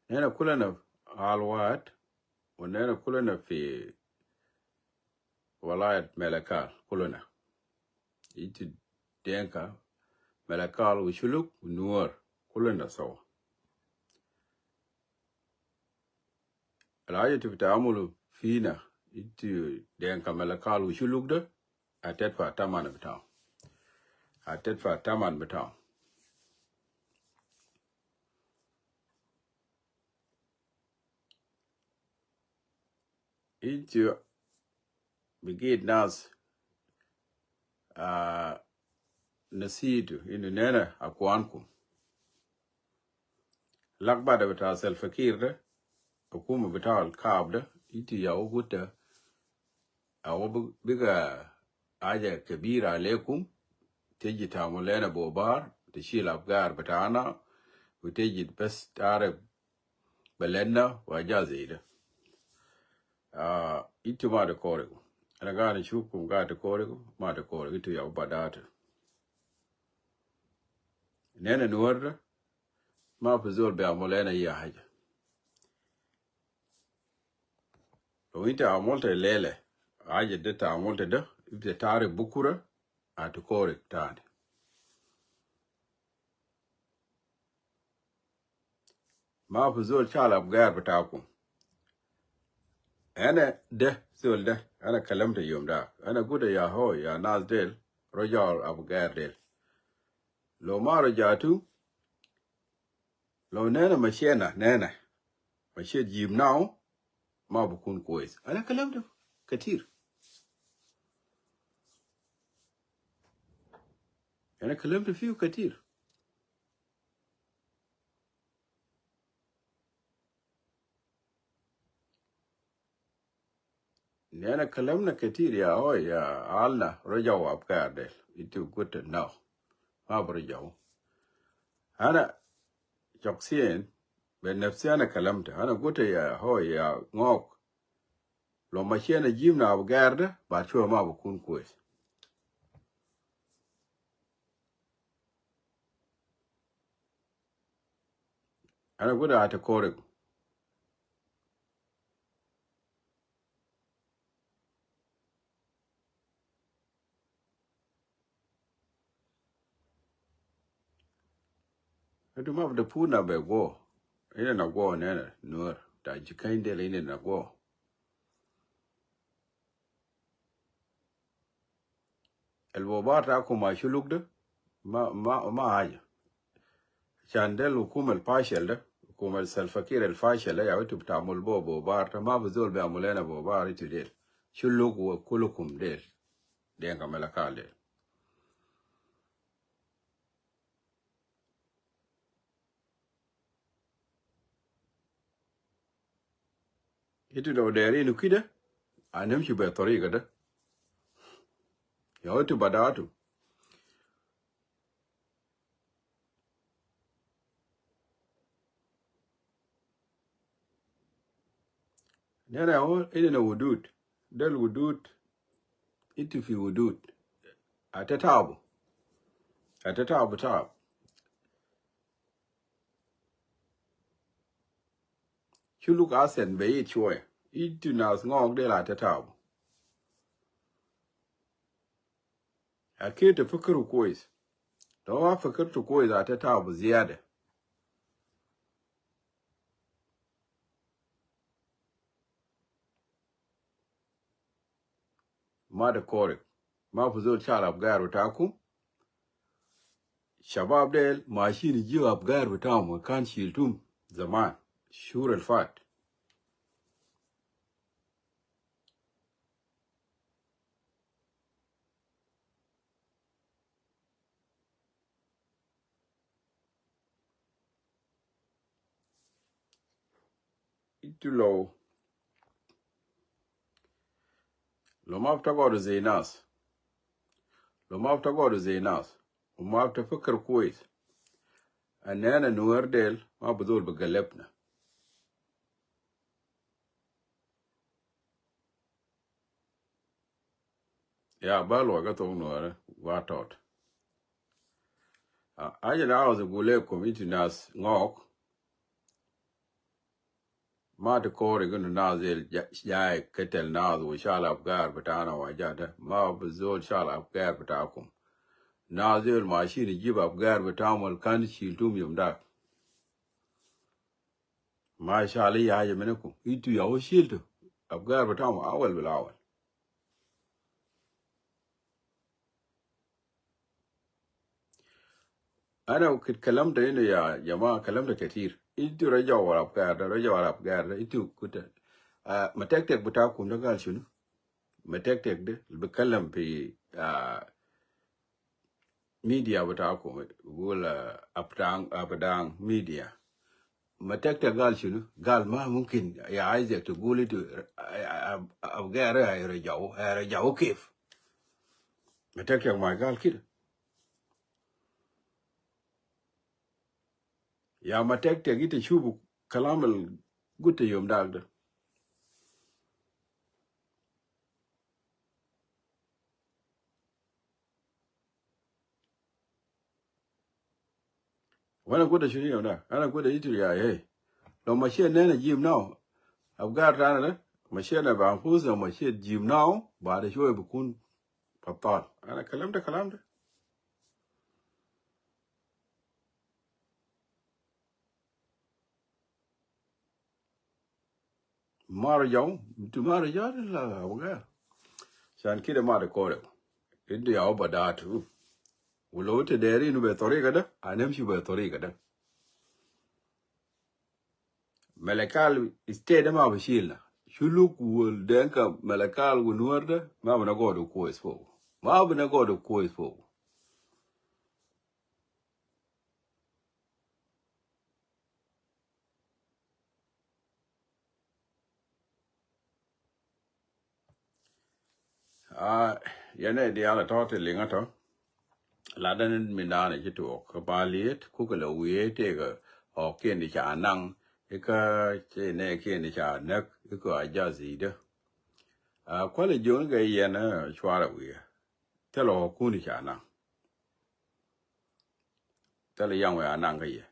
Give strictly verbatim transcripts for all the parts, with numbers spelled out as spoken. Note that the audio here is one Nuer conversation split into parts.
Nɛnɛ kulɛnɛ Al Wayat, wa nɛnɛ kulɛnɛ fi walayat Malakal kulɛnɛ. I̱ ti Dinka, Malakal, wa Shuluk, wa Nuer, kulɛnɛ sawa. Alhaja ti bi tamulu fina, i̱ ti Dinka, Malakal, wa Shuluk de, a tedfa taman bitahum. A tedfa taman bitahum. I̱ ti bigid nas, ah, nasitu inu nɛnɛ akwankum. Lakbada bita Salva Kiir de, hukuma bita Al Kaab de, i̱ ti ya wä gutta, a wä bi-, bika haja kabira alekum, teji tamulu lena bobar, tishil abgar bitana, wa teji bes tarif beledna, wa haja zeda. Ah, itu ma de koriku. Ana gani shukum ga de koriku, ma de koriku, itu ya badata. Nɛnɛ Nuer de, ma fi zol bi amulu lena ayi haja. Lo inta amulta lele, haja de ta amulta de, ibta tarif bukura, ati korik tani. Ma fi zol shal abgar bitakum. Ana de, zol de, ana kalamta yom da. Ana gutta ya ho, ya nas del, rajau abgar del. Lo ma rajatu, lo nɛnɛ mashena, nɛnɛ mashet jibnahu, ma bikun kwes. Ana kalamta katir. Ana kalamta fiu katir. Nɛnɛ kalamna katir ya ho, ya alna rajau abgar del. Itu gutta no. Ma bi rajau. Ana shaksiyan, be nafsi ana kalamta. Ana gutta ya ho, ya Ngok. Lo mashena jibna abgar de, bad shuwa ma bikun kwes. Ana gutta ati korik. Itu ma bi de puna be go. Ina na go nɛnɛ Nuer. Ta jikain del ina na go. Al bobar takum ma Shuluk de, ma, ma, ma haja. Shan del hukuma al fashil de, hukuma al Salva Kiir al fashil de, ya itu bi tamulu bo bobar ta, ma fi zol bi amulu lena bobar itu del. Shuluk wa kulukum del. Dinka Malakal del. Itu lo derin kida, hanimshi be tariga de. Ya itu badatu. Nɛnɛ ho, ina na hudud. Del hudud. Itu fi hudud. Ata tabu. Ata tabu, tabu. Shuluk asen be it shuwaya. Itu nas Ngok del ata tabu. Akid ta fikiru kwes. Lo ma fikirtu kwes ata tabu ziyada. Ma de korik. Ma fi zol shal abgar bitakum. Shabab del mashin yiju abgar bitahum kan shiltum zaman. Shuhur al fat. Itu lo, lo ma bi tagodu zey nas. Lo ma bi tagodu zey nas. Wa ma bi tafikir kwes. Ana nɛnɛ Nuer del ma bi zol bi galibna. Ya, bal waga thok Nuɛrɛ, wa tɔt. A, haja de awaz agul lekum itu nas Ngok. Ma ti kɔɔri kɛ ni naath zol ja-, jay kɛ tɛl naath wä cal Afgar bitaana wä jatdä. Ma bi zol cal Afgar bitakum. Naath zol ma cini jib Afgar bitakum wal kan cil tum yom dak. Ma cal i̱ ya̱ jɛ minikum. Itu ya wä cil tu. Afgar bitakum awal bil awal. Ana kit kalam ta inu ya jama, kalam ta katir. Itu rajau wala Afgar da, rajau wala Afgar da, itu kuta. Ah, ma tek tek bitakum da gal shunu? Ma tek tek da, bi kalam fi, ah, media bitakum, gul, ah, Apdang, Apdang media. Ma tek tek gal shunu? Gal ma mumkin ya Isaac tu gul itu, ah, ah, ah, Afgar ya rajau, ya rajau kif? Ma tek tek ma gal kida. Ya ma tek tek ita shubu kalam al guta yom dak da. Wana guta shunu yom dak? Ana guta itu ya, hey. Lo mashiya nena jib now. Afgar tana da. Mashiya na ba anfusna, mashiya jib now. Baada shoya bikun batal. Ana kalam da, kalam da. Ma rajau, intu ma rajau la Afgar. Shan kida ma da kore. Intu ya uba datu. Wala uta deri inu be tariqa da, ana mshi be tariqa da. Malakal state ma bishilna. Shuluk wal Denka Malakal wa Nuer da, ma bina godu kwes fogu. Ma bina godu kwes fogu. Ah, yɛn ɛ diaal ɛ tɔ̱ ti liŋä tɔ̱. Latdä ni min daanɛ ci tuɔɔk kä ba liet kukɛ lɛ wiee tëëkɛ ɣɔ̱kiɛn ti ca naŋ ikä ci nɛɛkiɛn ti ca näk ikä a jath i̱dä. Ah, kualɛ jiön kɛ yɛn, eh, cuarɛ wiee. Thilɛ ɣɔ̱kun ti ca naŋ. Thilɛ yaŋ wee a naŋ kä yɛ.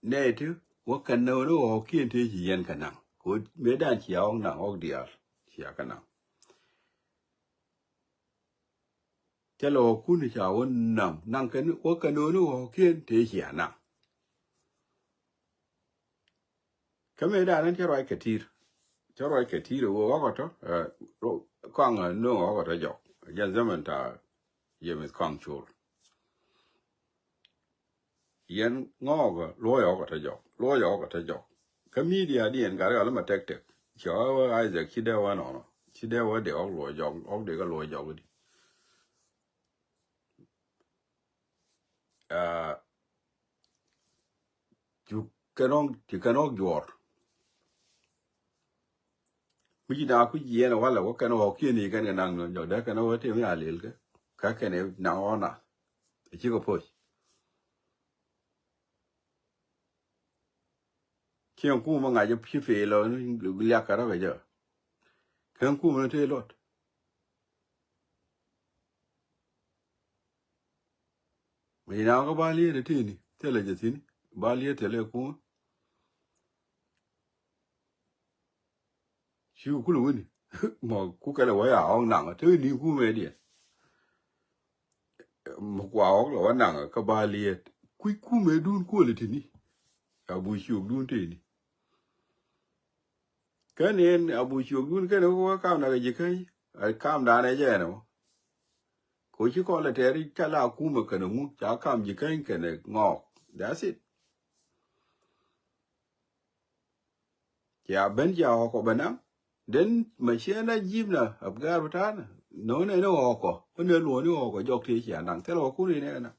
Nɛy ti wä kɛn nä wä ni ɣɔ̱kiɛn tëë ci yɛn kɛ naŋ. Kɛ wä mëë dan cia ɣɔ̱k naŋ ɣɔ̱k diaal cia kɛ naŋ. Thilɛ ɣɔ̱kun ca wä naŋ, naŋ kɛn wä kɛn wä ni ɣɔ̱kiɛn tëë cia naŋ. Kä mëë dan cä ruac kɛ ti̱i̱r. Cä ruac kɛ ti̱i̱r ɛ wä ɣɔ̱k ɔ tɔ, eh, ro-, kɔaŋ, eh, no̱o̱ŋ ɣɔ̱k ɔ tɔ jɔk. Jɛn zaman ta James Kɔaŋ Col. Yɛn ŋɔɔk luɔc ɣɔk kä tɔ jɔk, luɔc ɣɔk kä tɔ jɔk. Kä media diɛn gat ɣal ma tɛk tɛk. Cɛ ɣɔk wä Isaac ci dee wä nɔnɔ, ci dee wä dee ɣɔk luɔc jɔk, ɣɔk dee kä luɔc jɔk di. Ah, cu kɛn ɣɔk, ci kɛn ɣɔk juɔr. Mi ci na ku jiɛn walɛ wä kɛn ɣɔk kiɛn i̱ kɛn kɛ naŋ nɔ jɔk dee kɛn ɣɔk tëë mi a lil kɛ. Kä kɛn ɛ naŋ ɣɔk na. Ɛ cikɛ poc. Ciɛŋ kumɛ ŋa̱c ci pil ɔ ni liak kɛ rɔ kɛ jɛ. Kɛn kumɛ ni tëë luɔt. Mi na kä ba liet tëë ni thilɛ jɛ thi̱n. Ba liet thilɛ kumɛ. Ci ku kulɛ wini. Mɔ ku kɛlɛ wä ya ɣɔ̱k naŋ te ni kumɛ diɛ. Mɔ kua ɣɔ̱k lɛ wä naŋ kä ba liet. Kui̱ kumɛ dun kuɔlɛ tini. A bu ciok dun teni. Kɛn in a bu ciok dun kɛn wä kam na kɛ ji̱ käny. A kam dan ɛ jɛ ɛn mɔ. Ko ci kɔn lɛ tɛri ca la kumɛ kɛn ŋu ca kam ji̱ käny kɛn ŋɔɔk. That's it. Cia ben cia ɣɔkɔ bɛ naŋ. Den mɛ ciɛ na jip na Afgar bi ta̱a̱nɛ. Nɔ nɛ ni ɣɔkɔ. Wä nɛ luɔ ni ɣɔkɔ jɔk tëë cia naŋ. Thilɛ ɣɔkun inɛ na.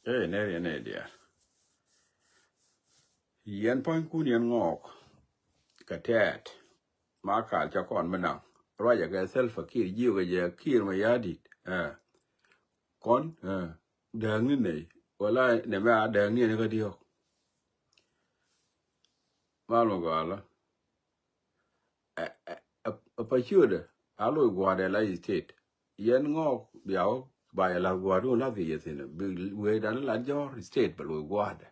Ee, nɛ riɛn ɛ diaal. Yɛn pa̱nykun yɛn ŋɔɔk kɛ tɛɛt. Ma kal ca kɔn mi naŋ ruacɛ kɛ Salva Kiir jiök kɛ jɛ Kiir Mayardit. Ɛ kɔn, ɛ dääkni nɛy wala nɛmɛ a dääkni ɛn kä diɔ̱k. Mal mi gɔalä. Pa ciötdɛ a loc gua̱a̱dɛ la state. Yɛn ŋɔɔk bia wä ba yɛ la̱th gua̱a̱dun la̱th kɛ yɛ thi̱n bi wee dan lat jɔ̱ɔ̱r state bɛ loc gua̱a̱dɛ.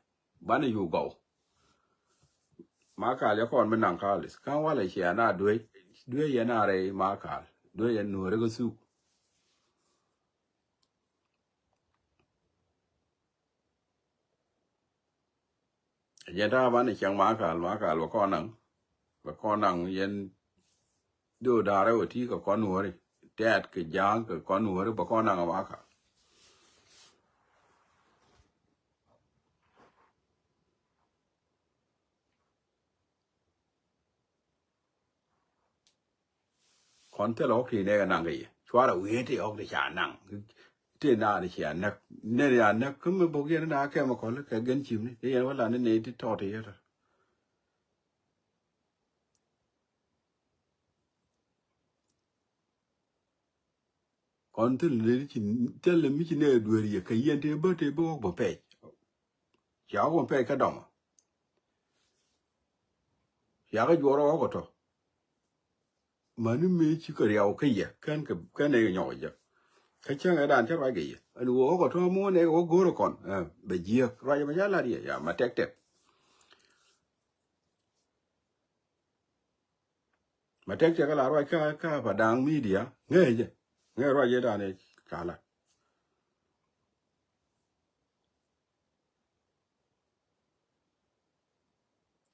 Banɛ yu gɔw. Makal yɛ kɔn mi naŋ kalis ka̱n walɛ cia na duee duee yɛn a rɛy makal duee yɛn nuɔ̱ɔ̱ri kä thuk. Jɛn ta̱a̱ banɛ cäŋ makal makal bɛ kɔn naŋ bɛ kɔn naŋ yɛn do da̱rɛ wä ti kɛ kɔn nuɔ̱ɔ̱ri tɛɛt kɛ ja̱a̱ŋ kɛ kɔn nuɔ̱ɔ̱ri bɛ kɔn naŋ makal. Kɔn thilɛ ɣɔk ti nɛk ɛ naŋ kɛ yɛ cuarɛ wiee ti ɣɔk ti ca naŋ. Ti naan cia näk nɛn ya näk kä mi bok yɛn na kɛm ɛ kɔl kɛ gɛn cimni kɛ yɛn wä lan ni nɛy ti tɔt ti yɛ tɔ. Kɔn thil ni ci thil mi ci nɛ duer yɛ kɛ yɛn te bä te bä ɣɔk bä pɛc. Cia ɣɔk bä pɛc kä dɔmɔ. Cia kä juɔr ɣɔk tɔ. Mani mi ci kɛ riaw kä yɛ kɛn kɛ kɛn nɛ nyɔk jɛ. Kä cäŋ ɛ dan cä ruac kɛ yɛ ɛn ɣɔk tɔ mi wä nɛ ɣɔk go̱r kɔn. Bɛ jiɛk ruac bɛ ca lat yɛ ya ma tɛk tɛk. Ma tɛk tɛk la ruac kä kä pa da̱a̱ŋ media ŋee jɛ ŋee ruac jɛ da̱a̱n ɛ ca la.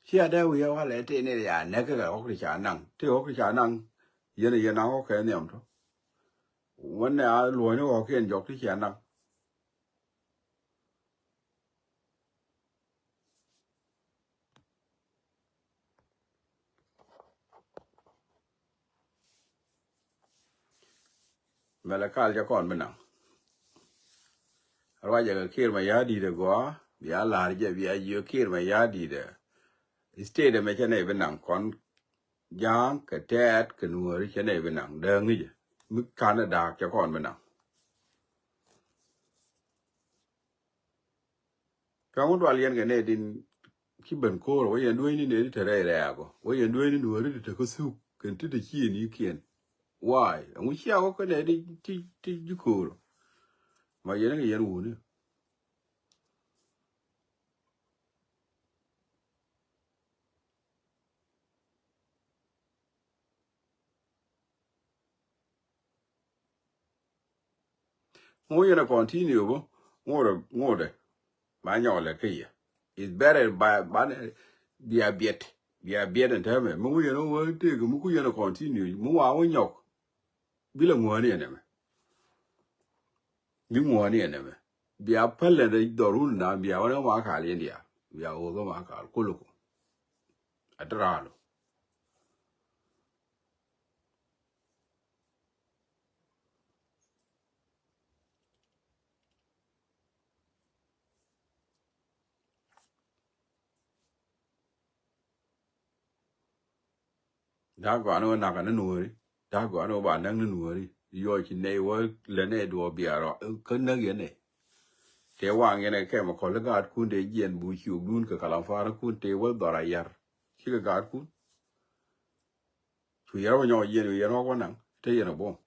Cia dee wi̱i̱ ɛ walɛ tëë ni ya näk kɛ ɣɔk ti ca naŋ tëë ɣɔk ti ca naŋ. Yɛn yɛn naŋ ɣɔk kɛ nhiam tɔ. Wänɛ a luɔ̱nyni ɣɔk kiɛn jɔk ti cia naŋ. Mɛlɛ kal jɛ kɔn mi naŋ. Ruacɛ kɛ kiir ma ya̱a̱ di̱t ɛ gɔaa bia la̱r jɛ bia jiök kiir ma ya̱a̱ di̱t ɛ. State ɛmɛ cɛ nɛy bi naŋ kɔn ja̱a̱ŋ kɛ tɛɛt kɛ nuɔ̱ɔ̱ri cɛ nɛy bi naŋ dääŋ ŋi̱cɛ mi ka̱n ɛ da̱a̱k cɛ kɔn bi naŋ. Kaŋ wä dual yɛn kɛ nɛ din ki ben ko̱r wä yɛn dueeni nɛ di te rɛy rɛɛk wä yɛn dueeni nuɔri ti te kä thuk kɛn ti te cieni kiɛn. Why? Ɛŋu cia wä kä nɛ di ti ti ji ko̱r. Ma yɛn kɛ yɛn wuni. Ŋu yɛn a continue bä ŋu rɛ ŋu rɛ ma nyɔk lɛ kä yɛ. It's better ba ba bia biɛt bia biɛt ɛn tɛmɛ mi ŋu yɛn a wä tëëk mi ku yɛn a continue mi wa wä nyɔk. Bi lɛ ŋuani ɛn ɛmɛ. Bi ŋuani ɛn ɛmɛ. Bia pälɛ dɛ dhɔrun na bia wä nɛ ma kal yɛn dia bia wä ma kal kuluku. A dɛ raalo. Daa gɔaa ni wä nakä ni nuɔri. Daa gɔaa ni wä ba näk ni nuɔri. Yɔc ci nɛy wä lɛ nɛy duɔ biarɔ kä näk yɛn nɛy. Tëë waŋ yɛn ɛ kɛm ɛ kɔl i̱ gaatkun dee jiɛn bu ciukdun kɛ kalam fa̱a̱rikun tëë wä dhɔr a yar. Cikɛ gaatkun. Cu yɛn rɔ wä nyɔk jiɛn wi̱i̱ yɛn wä wä naŋ te yɛn ɛ buɔ̱m.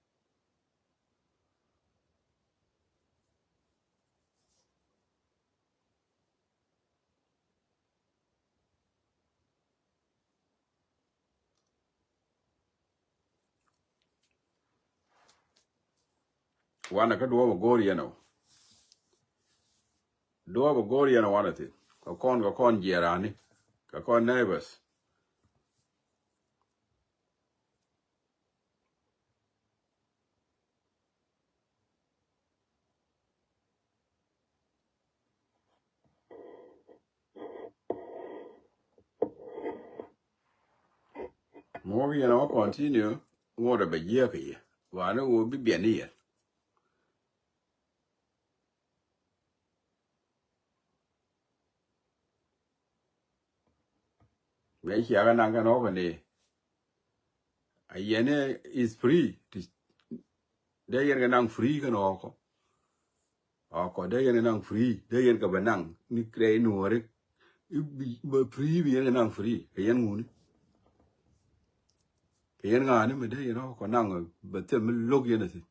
Wanɛ kä duɔ̱ɔ̱p ɛ go̱o̱r yɛn ɔ. Duɔ̱ɔ̱p ɛ go̱o̱r yɛn ɔ wanɛ thi̱n kɛ kɔn kɛ kɔn jiɛɛrani kɛ kɔn neighbors. Muɔk yɛn a wä continue ŋuɔt a bɛ jiääk kɛ yɛ. Wani wä bi biɛn ni yɛn. Mɛ ciakä naŋ kɛn ɣɔkɛ ni. A yɛn is free. Dee yɛn kɛ naŋ free kɛn ɣɔkɔ. Ɣɔkɔ dee yɛn kɛ naŋ free dee yɛn kɛ bɛ naŋ ni rɛy nuɔri. I̱ bi bɛ free bi yɛn kɛ naŋ free kɛ yɛn ŋuni. Kɛ yɛn ŋa̱a̱ni mi dee yɛn ɔ kɔ naŋ bɛ thil mi lo̱k yɛn a thi̱n.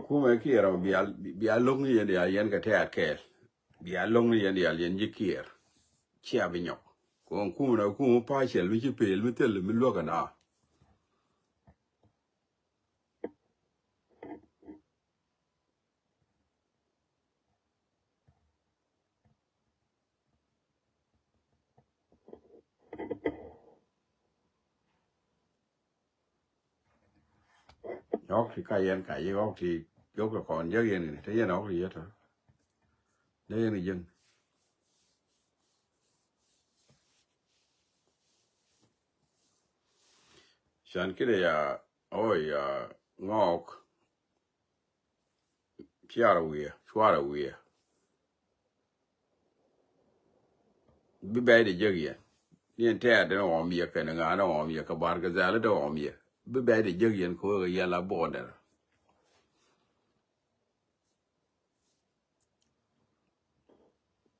Kumɛ kiɛ rɔ bia, bia lo̱ŋ ni yɛn diaal yɛn kɛ tɛ̈t kɛɛl. Bia lo̱ŋ ni yɛn diaal yɛn ji̱ kiɛɛr. Cia bi nyɔk. Kɔn kumɛ na kumɛ pa̱a̱ cɛl mi ci pel mi thil mi luäk ɛna. Ɣɔk ti ka yɛn ka yi ɣɔk ti yok kɛ kɔn jek yɛn ni te yɛn ɣɔk ti yet tɔ. Dee yɛn jek. Can kidɛ ya ɣɔy ya ŋɔɔk. Cuarɛ wiɛ, cuarɛ wiɛ. Bi bɛy de jek yɛn. Ni ɛn tɛɛr den ɣɔm yɛ kɛn ŋa̱a̱n ɣɔm yɛ kɛ bar kɛ dhɛl de ɣɔm yɛ. Bi bɛy de jek yɛn kɛ wek yɛn la border.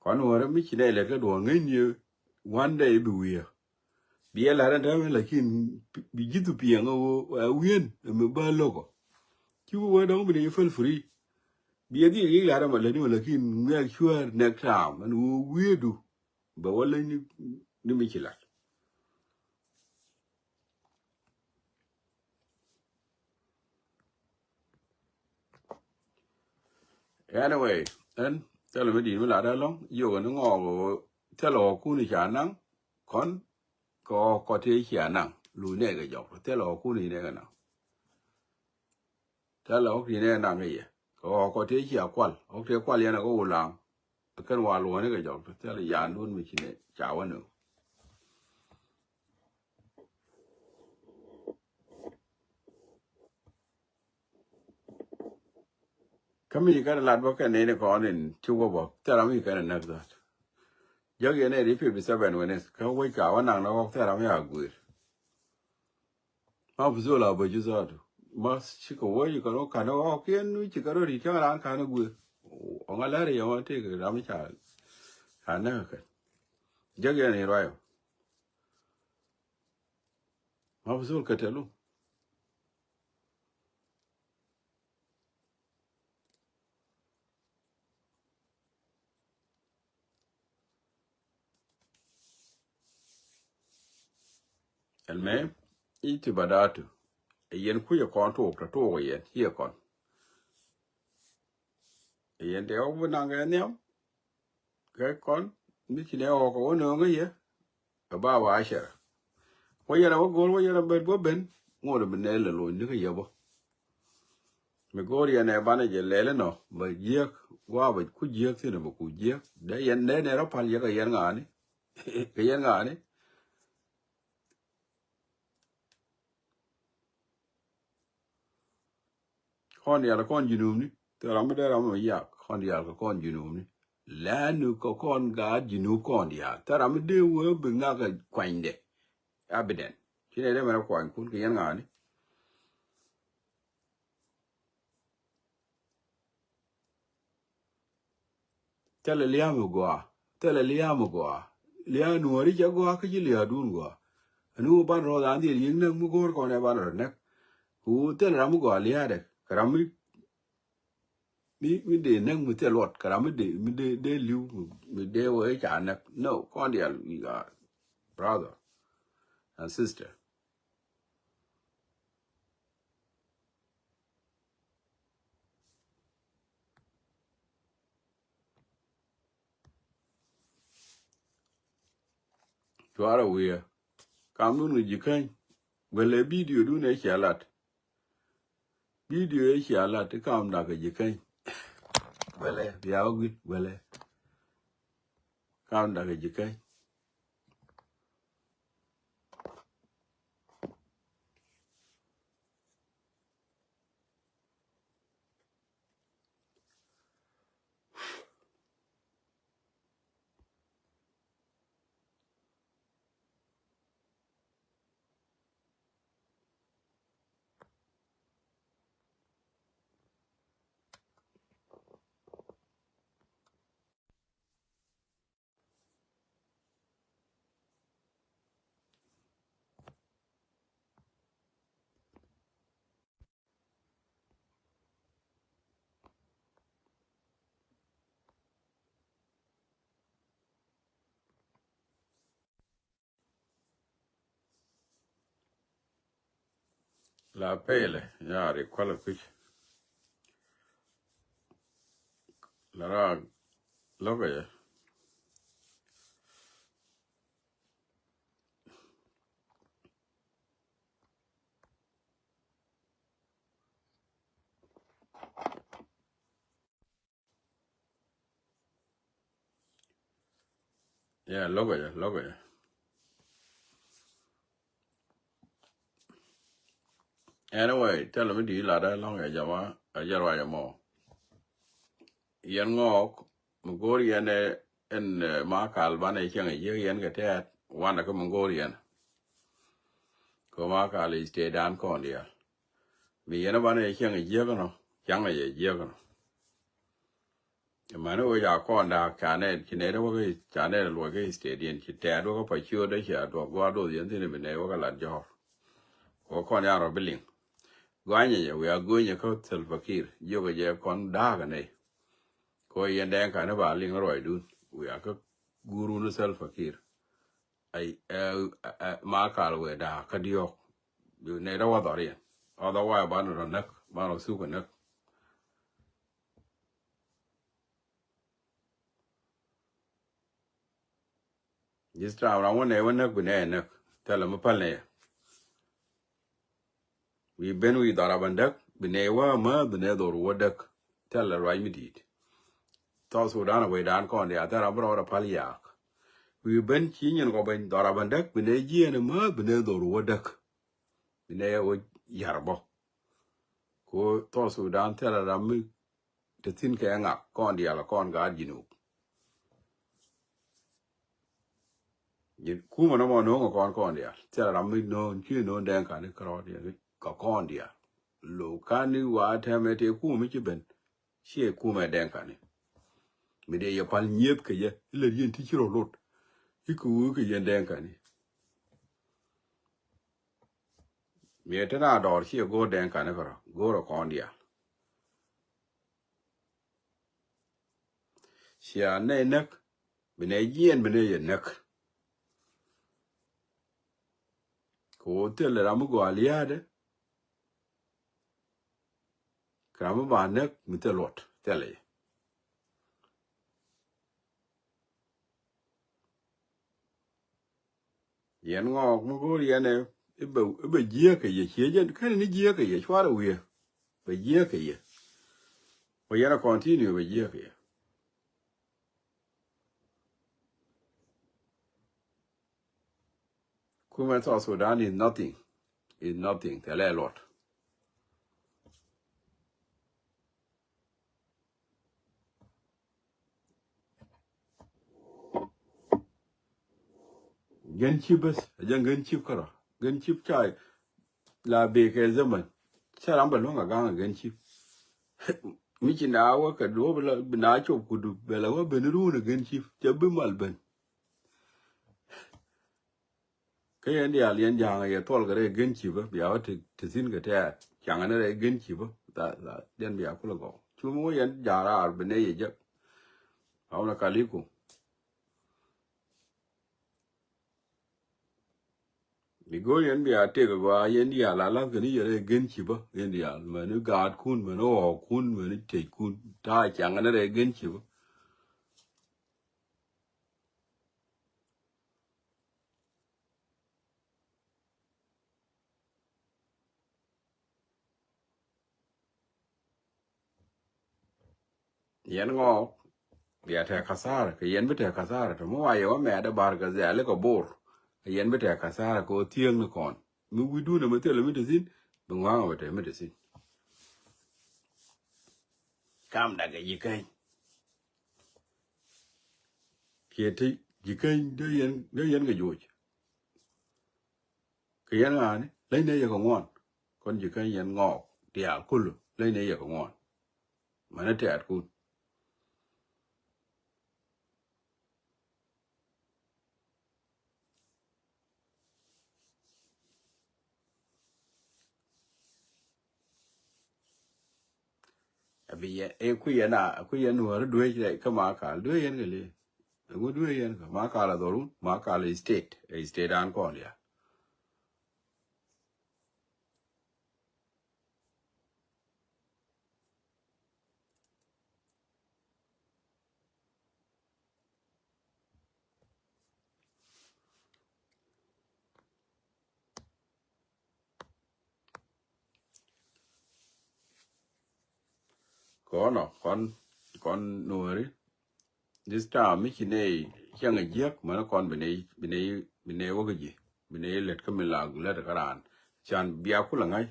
Kɔn wärä mi ci nɛy lɛt kä duɔ̱ɔ̱ŋ ŋäcni one day bi wiee. Bi ɛ la̱t ɛn täämɛ lakin bi ji̱thu piɛŋ ɛ ɣöö ɛ wi̱i̱n ɛ mi bä lo̱kɔ. Ci wä wä dɔ̱ŋ bi ni feel free. Bi ɛ dhil yic la̱t ɛmɛ lätni mɛ lakin ŋuɛk cuäär nɛk taam ɛn ɣöö wi̱i̱du bɛ wä läcni ni mi ci la̱t. Anyway, ɛn thilɛ mi di̱i̱t mi lat ɛlɔ̱ŋ yio̱k ɛn ŋɔɔk thilɛ ɣɔ̱kun i̱ ca naŋ kɔn kɛ ɣɔ̱k kɔ tëë cia naŋ luc nɛy kɛ jɔk thilɛ ɣɔ̱kun i̱ nɛy kɛ naŋ. Thilɛ ɣɔ̱k ti nɛy naŋ kɛ yɛ kɛ ɣɔ̱k kɔ tëë cia kual ɣɔ̱k tëë kual yɛn ɛ kɛ wulaŋ. Kɛn wa luɔ̱ni kɛ jɔk thilɛ yandun mi ci nɛy ca wä nööŋ. Kä mi kɛn lat bä kɛn nini kɔn in ci wä bä thɛr ami kɛn näk dhat. Jäk yɛn ɛ ri fifty seven wini kä wec ka wä naŋ ni ɣɔk thɛr ami a guir. Ma bi zol a bä ju zatu ma ci kɛ wä yi kɛn wä kan ɣɔk kiɛn nu ci kɛn rɔ ri kɛn ran kan guir. Ɔŋa lɛr yɛ wä ti kɛ ram ca kan näk kɛn. Jäk yɛn in ruayo. Ma bi zol kɛ tɛlu. Ɛlmɛ i̱ ti ba da̱a̱tu. Ɛ yɛn kucɛ kɔn tuɔɔk tɔ tuɔɔk ɛ yɛn ciɛ kɔn. Ɛ yɛn tɛ ɣɔk bi naŋ kɛ nhiam. Kɛ kɔn mi ci nɛ ɣɔk kɛ wä nööŋä yɛ. Kɛ ba wa cɛrɛ wä yɛn a wä go̱o̱r wä yɛn a bet bä ben. Ŋot a bi nɛɛl lɛ lo̱ny ni kä yɛ bä. Mi go̱o̱r yɛn ɛ banɛ jɛ lɛl inɔ bɛ jiäk. Gua̱a̱ bɛ ku jiäk thi̱n bɛ ku jiäk dee yɛn dee nɛ rɔ pal yɛ kɛ yɛn ŋa̱a̱ni. Kɛ yɛn ŋa̱a̱ni. Kɔn diaal kɔn junubni thil ram mi dee ram mi yak kɔn diaal kɛ kɔn junubni. Lɛnu kɛ kɔn gaat junub kɔn diaal thil ram mi dee wee bi ŋak kɛ kuanydɛ. Abidɛn ci nɛ dee mɛn kuany kun kɛ yɛn ŋa̱a̱ni. Thilɛ lia̱a̱ mi gɔaa thilɛ lia̱a̱ mi gɔaa. Lia̱a̱ nuɔ̱ɔ̱ri cɛ gɔaa kä ci lia̱a̱dun gɔaa. Ɛn ɣöö ban rɔɔth an dhil yiëk näk mi go̱o̱r kɔn ɛ ban rɔ näk. Ku thilɛ ram mi gɔaa lia̱a̱dɛ kɛ ram mi mi mi dee näk mi thil luɔt kɛ ram mi dee mi dee dee li̱w mi dee wee ca näk. No kɔn diaal we are brother and sister. Cuarɛ wi̱i̱ kamdun kɛ ji̱ käny. Wälɛ bidio dun ɛ cia lat. Bidio ɛ cia lat ti kamda kɛ ji̱ käny. Wälɛ bia wä gui̱t wälɛ kamda kɛ ji̱ käny. La pɛlɛ, ya ri kualɛ kui̱c. La ra lo̱kɛ jɛ. Yeah, lo̱kɛ jɛ, lo̱kɛ jɛ. Anyway, tɛlɛ mi di lat ɛlɔ̱ŋ ɛ jama, ɛ jɛ ruac ɛmɔ. Yɛn ŋɔɔk, mi go̱o̱r yɛn ɛ, ɛn, eh, Makal banɛ cieŋ ɛ jiäk yɛn kɛ tɛɛt, wanɛ kä mi go̱o̱r yɛn. Kɛ Makal i̱ state dan kɔn diaal. Mi yɛn ɛ banɛ cieŋ ɛ jiäk nɔ, cieŋ ɛ jiäk nɔ. Mani wec a kɔn da̱a̱k ca nɛy, ci nɛy dee wä kä ca nɛy luɔc kä state diɛn, ci tɛɛt wä kä Paciot dee, ci a duɔk gua̱a̱r doth yɛn thi̱n bi nɛy wä kä Lat Jɔ̱ɔ̱r. Wä kɔn yan rɔ bi liŋ. Guanyɛ jɛ, wiaa gunyɛ kä Salva Kiir, jiök jɛ kɔn da̱a̱k nɛy. Kɛ yɛn dɛŋ kani ba liŋ ruacdun, wiaa kä guurun Salva Kiir. Ay, ɛ, ɛ, ɛ, Makal wee da̱a̱k kä diɔ̱ɔ̱k. Nɛy dee wä dhɔriɛn. Otherwise banɛ rɔ näk, banɛ rɔ thuk ɛ näk. This time ram wä nɛy wä näk bi nɛy näk. Thilɛ mi päl nɛy. Wi̱i̱ ben wi̱i̱ dhɔra bä näk bi nɛy wä mäth bi nɛy dhor wä däk. Thilɛ ruac mi di̱i̱t. South Sudan a wecdan kɔn diaal thilɛ ram bi rɔɔdɛ päl yaak. Wi̱i̱ ben ci nyin kɔ ben dhɔra bä näk bi nɛy jiɛɛn mäth bi nɛy dhor wä däk. Bi nɛy wä yar bä. Ko South Sudan thilɛ ram mi te thi̱n kɛ ŋak kɔn diaal kɔn gaat Jinub. Ji̱n kumɛ nɔmɔ no̱o̱ŋ kɔn kɔn diaal. Thilɛ ram mi no̱o̱ŋ, ci no̱o̱ŋ dɛŋ kani kärɔɔd yɛn kɛ kɔn diaal. Lo kani wa tɛmɛ te kumɛ mi ci ben. Ciɛ kumɛ dɛŋ kani. Mi dee yɛ pal nyieth kɛ yɛ, ilɛ yɛn ti ci rɔ lot. Ikɛ wee kɛ yɛn dɛŋ kani. Mi te na dɔɔr ciɛ go̱o̱r dɛŋ kani kärɔ, go̱o̱r kɔn diaal. Cia nɛy näk, bi nɛy jiɛɛn, bi nɛy yɛ näk. Kɛ ɣöö thilɛ ram mi gɔaa lia̱a̱dɛ, kɛ ram mi ba näk mi thil luɔt, thilɛ jɛ. Yɛn ŋɔɔk mi go̱o̱r yɛn ɛ, i̱ bɛ, i̱ bɛ jiääk kɛ yɛ, ciɛ jɛn, kɛn ni jiääk kɛ yɛ, cuarɛ wiee. Bɛ jiääk kɛ yɛ. Bɛ yɛn ɛ continue bɛ jiääk kɛ yɛ. Kumɛ South Sudan is nothing. Is nothing. Thilɛ luɔt. Gɛn cip bäth, a jɛ gɛn cip kärɔ. Gɛn cip ca la bee kɛ zaman. Ca ram bɛ luäŋ a ga̱ŋ a gɛn cip. Mi ci na wä kɛ duɔ̱ɔ̱p la bi na cop kudu bɛ la wä ben run a gɛn cip. Cɛ bi mal ben. Kä yɛn diaal yɛn ja̱a̱ŋ yɛ thuɔl kɛ rɛy gɛn cipä bia wä ti, ti thi̱n kɛ tɛɛr. Caŋ ni rɛy gɛn cipä. Tha, tha, diɛn bia kulɛ gɔw. Cu mi wä yɛn ja̱a̱ŋ raar bi nɛy yɛ jek. Awun a kaliku. Bi go̱o̱r yɛn bia tëk a gɔaa yɛn diaal a la̱th kɛ ni yɛ rɛy gɛn cipä. Yɛn diaal mäni gaatkun, mäni ɣɔɔkkun, mäni tëckun. Ta̱a̱ caŋ ni rɛy gɛn cipä. Yɛn ŋɔɔk bia tɛk kathara, kɛ yɛn bi tɛk kathara. Tɔ mi wa yɛ wä mɛɛt ɛ bar kɛ dhɛli kɛ bor. Kɛ yɛn bi tɛk kathara kɛ ɣöö thiëëk ni kɔn. Mi wi̱dun ɛmɛ thilɛ mi te thi̱n, bi ŋɔaŋ ɛ bɛ te mi te thi̱n. Kam dakɛ ji̱ keny. Kiɛ ti ji̱ keny dee yɛn, dee yɛn kɛ joc. Kɛ yɛn ŋa̱a̱ni leny ni yɛ kɛ ŋuan. Kɔn ji̱ keny yɛn ŋɔɔk diaal kulu leny ni yɛ kɛ ŋuan. Mani tɛɛtkun. Abi yɛ, ɛ ku yɛn a, ku yɛn nuɔ̱ɔ̱ri dueec rɛy kä Makal, dueec yɛn kɛ li̱i̱. Ɛŋu dueec yɛn kä Makal a dhɔrun, Makal a state, ɛ state an kɔn ya. Kɔn ɔ, kɔn, kɔn nuɔri. This time mi ci nɛy cäŋ a jiäk mänä kɔn bi nɛy, bi nɛy, bi nɛy wä kä ji̱. Bi nɛy lät kä mi la lät kä raan. Can bia kulɛ ŋa̱c.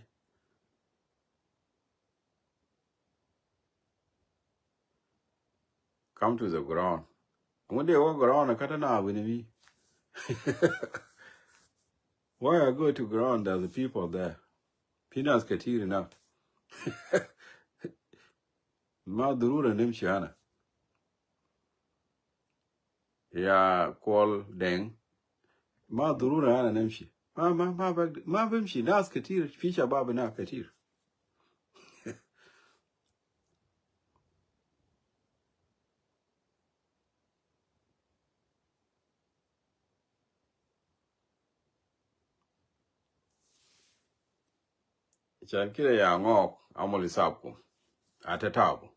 Come to the ground. Ŋun dee wä ground a kä te na wi̱ni mi. Why I go to ground, there's the people there. Fi nas katir ina. Ma dhurura nimshi ana. Ya Kuol Deng. Ma dhurura ana nimshi. Ma, ma, ma, bag-, ma bimshi. Nas katir. Fi shabab ina katir. Can kida ya Ŋɔɔk, amul isabkum. Atatabu.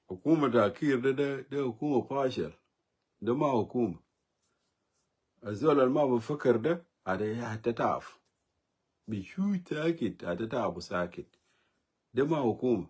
Hukuma ta Kiir de, de, de hukuma fashil. De ma hukuma. Azol al ma bifakir de, ade ya atataf. Bi shuj sakit, atatabu sakit. De ma hukuma.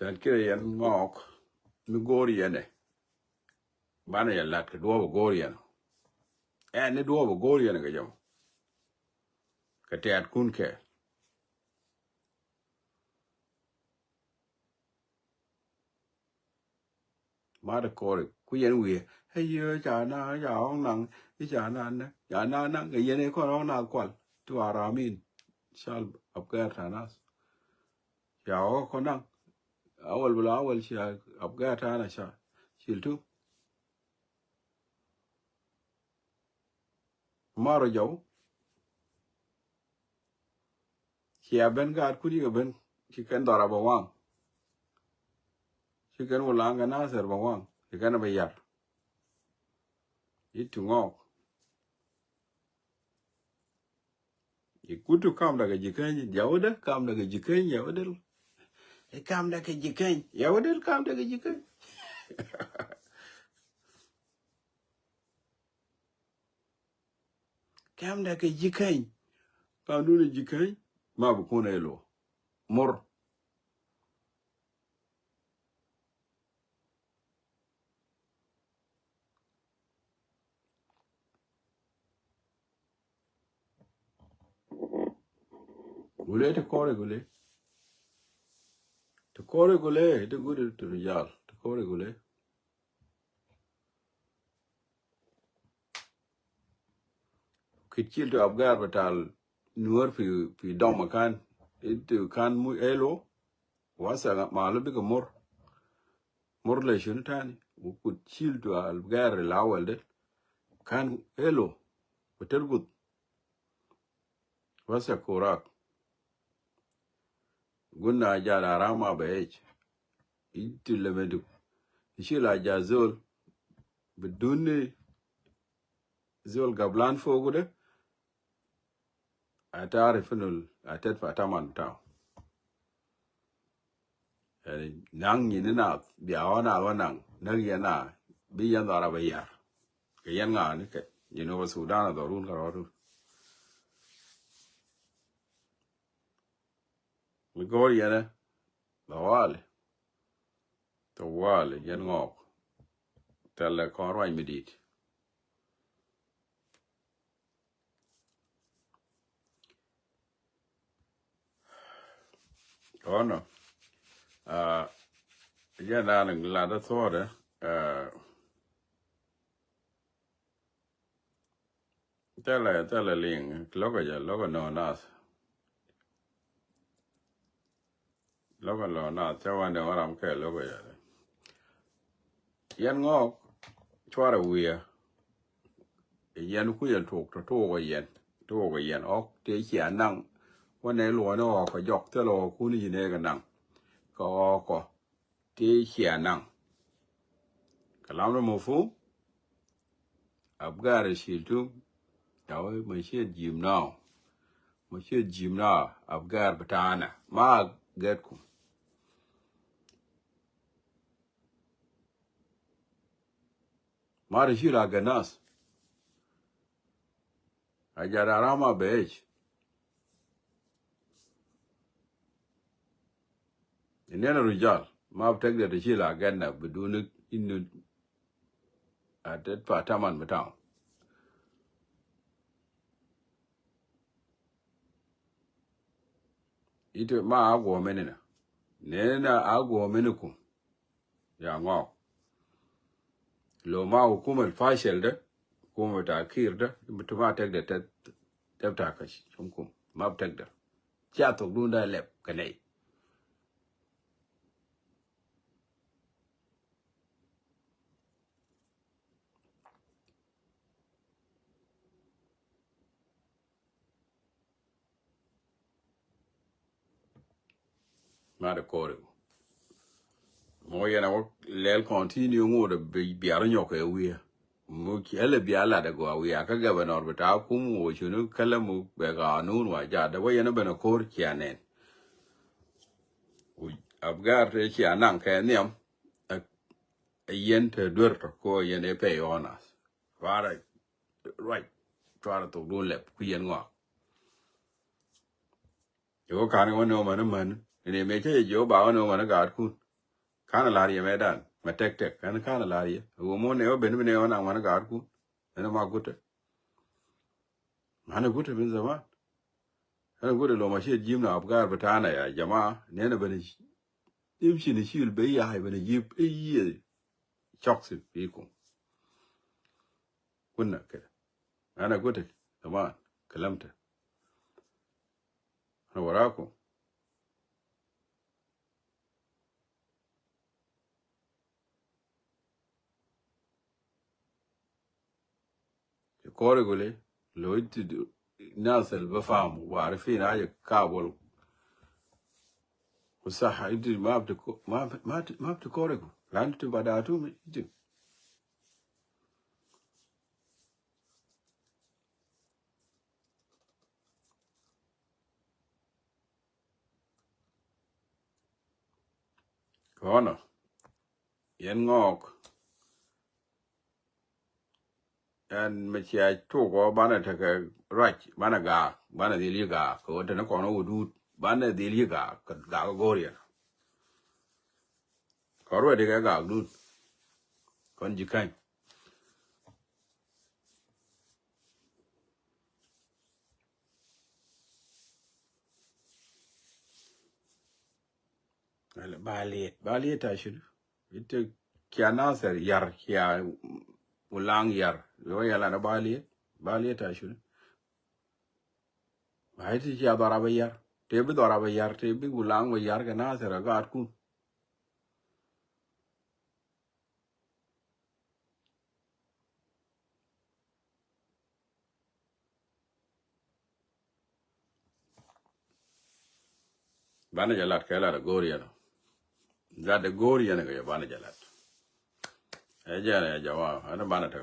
Can kida yɛn Ŋɔɔk mi go̱o̱r yɛn ɛ. Banɛ yɛ lat kɛ duɔ̱ɔ̱p ɛ go̱o̱r yɛn. Ɛn ni duɔ̱ɔ̱p ɛ go̱o̱r yɛn kɛ jɛ mɔ. Kɛ tɛɛt kun kɛ. Ma de kɔri ku yɛn wi̱i̱. Ɛ yee ca na, ca ɣɔ̱ŋ naŋ, ca na nɛ, ca na naŋ kɛ yɛn ɛ kɔn ɣɔ̱ŋ na kual. Tu aramin. Shal Abgar ta nas. Ca ɣɔ̱ŋ kɔn naŋ. Awal bila awal ca Abgar ta na ca. Shil tu. Marɔ jɔw. Cia ben gaat kuni kɛ ben ci kɛn dhɔra bɛ waŋ. Ci kɛn wulaŋ kɛ Nasir bɛ waŋ ci kɛn bɛ yar. It ti Ŋɔɔk. It kutu kam dakɛ jikäny yawä dee kam dakɛ jikäny yawä dee. It kam dakɛ jikäny yawä dee kam dakɛ jikäny. Kɛmdɛ kɛ jikäny. Kam duni jikäny ma bi kun ɛ lo. Mor. Gule ti kɔri gule. Ti kɔri gule ti gudi ti rijal ti kɔri gule. Kit cil tu Abgar betal Nuer fi, fi doma kan. Itu kan mu elo. Wasa malu bika mor. Mor le shunu tani. Ukut cil tu Abgar lawal de. Kan elo. Betel gut. Wasa kurak. Guna jal arama bɛ ec. Iti lɛ mɛ duk. Ishi la jal zol. Biduni zol gablan fogu de. Atari finul atet fa taman tau. Yani naŋ nyini na bia wana wa naŋ. Nak yana bi yan dara ba yar. Kɛ yɛn ŋa̱a̱ni kɛ Jinub Sudan a dhɔrun kɛ rɔɔdun. Mi go̱o̱r yɛn ɛ tawali. Tawali yɛn Ŋɔɔk. Thɛlɛ kɔn ruac mi di̱i̱t. Ɣɔnɔ. Aa, jɛ naan lat a thuɔɔdɛ. Aa, thilɛ, thilɛ liŋ. Lo̱kɛ jɛ, lo̱kɛ nɔ nath. Lo̱kɛ nɔ nath, cɛ wandɛ wä ram kɛ lo̱kɛ jɛ. Yɛn Ŋɔɔk, cuarɛ wi̱i̱. Yɛn ku yɛn tuɔk tɔ tuɔk yɛn tuɔk yɛn ɔk tëë cia naŋ. Wä nɛ luɔni ɔk kɛ jɔk thilɛ ɔk kuni yi nɛ kɛ naŋ kɛ ɔk kɔ tëë cia naŋ. Kɛ lam ni mafhum. Abgar shil tum. Dawi ma shil jim now. Mɔ ciɛ ji̱m na Afgar bɛ ta̱a̱nɛ ma gɛt kum. Ma ri ci la gɛ nath. A jada rama bɛ ic. Inɛn a rujal ma bi tɛkdɛ ti ci la gɛn na biduni inu. A tet pa taman bi taŋ. Ite ma a guɔ mini na. Nɛn na a guɔ mini kum. Ya ŋɔak. Lo ma hukuma fashal de, hukuma ta kir de, mi ti ma tɛkdɛ tɛp ta kä cum kum. Ma bi tɛkdɛ. Cia thok dun da lɛp kɛ nɛy. Ŋa̱t ɛ kɔɔri. Mɔ yɛn a wä lɛl continue ŋot a bi biar nyɔk kɛ wi̱i̱. Mu ci ɛlɛ bia lat ɛ gɔaa wi̱i̱ a kä governor bi ta̱a̱ kum wä cuni kälä mu bɛ ɣaanun wa jaat dɛ wä yɛn a ben a ko̱r cia nɛn. Afgar te cia naŋ kɛ nhiam. Ɛ yɛn te duer tɔ ko yɛn ɛ pɛy ɣɔn ath. Ruarɛ ruac cuarɛ thok dun lɛp ku yɛn ŋɔak. Jɛ wä ka̱n kɛ wä nɛ wä män män ni mëë cä jɛ jiɛ wä ba wä nɛ wä män gaatkun. Ka̱n a la̱r yɛ mɛ dan mɛ tɛk tɛk ɛn ka̱n a la̱r yɛ wä mɔ nɛ wä ben mi nɛ wä naŋ män gaatkun. Ɛn ma gutɛ. Män gutɛ min zaman. Ɛn gutɛ loma ciɛ ji̱m na Afgar bi ta̱a̱nɛ ya jama nɛn a ben. Imshi ni cil ben ya ben ji̱ i̱ yiëë. Cɔk si fikum. Kunna kɛ. Ana gutɛ zaman. Kalamtɛ. Ana warakum. Ti kɔri guli lo inti nas al bafam wa arifin haja kabul. Wa sah inti ma bti ko- ma ma ma bti kɔri guli. Lan ti badatu mi inti. Kɔnɔ. Yɛn ŋɔɔk. Ɛn mi cia cuk ɔ banɛ tekɛ ruac banɛ gaak banɛ dhil yi gaak kɛ ɣöö teni kɔn ɔ wä duut banɛ dhil yi gaak kɛ gaak go̱o̱r yɛn. Kɔn ruac dikɛ gaak duut. Kɔn ji̱ käny. Ba liet ba liet ta shunu. Ite kia Nasir yar kia Ulang yar. Yo yala na ba liet ba liet ta shunu. Ba ite kia dhɔra ba yar te bi dhɔra ba yar te bi Ulang ba yar kɛ Nasir a gaatkun. Banɛ jɛ lat kɛ lat a go̱o̱r yɛn ɔ. Lat a go̱o̱r yɛn kɛ jɛ banɛ jɛ lat. Ɛ jɛn ɛ jɛ wa ɛn banɛ tekɛ.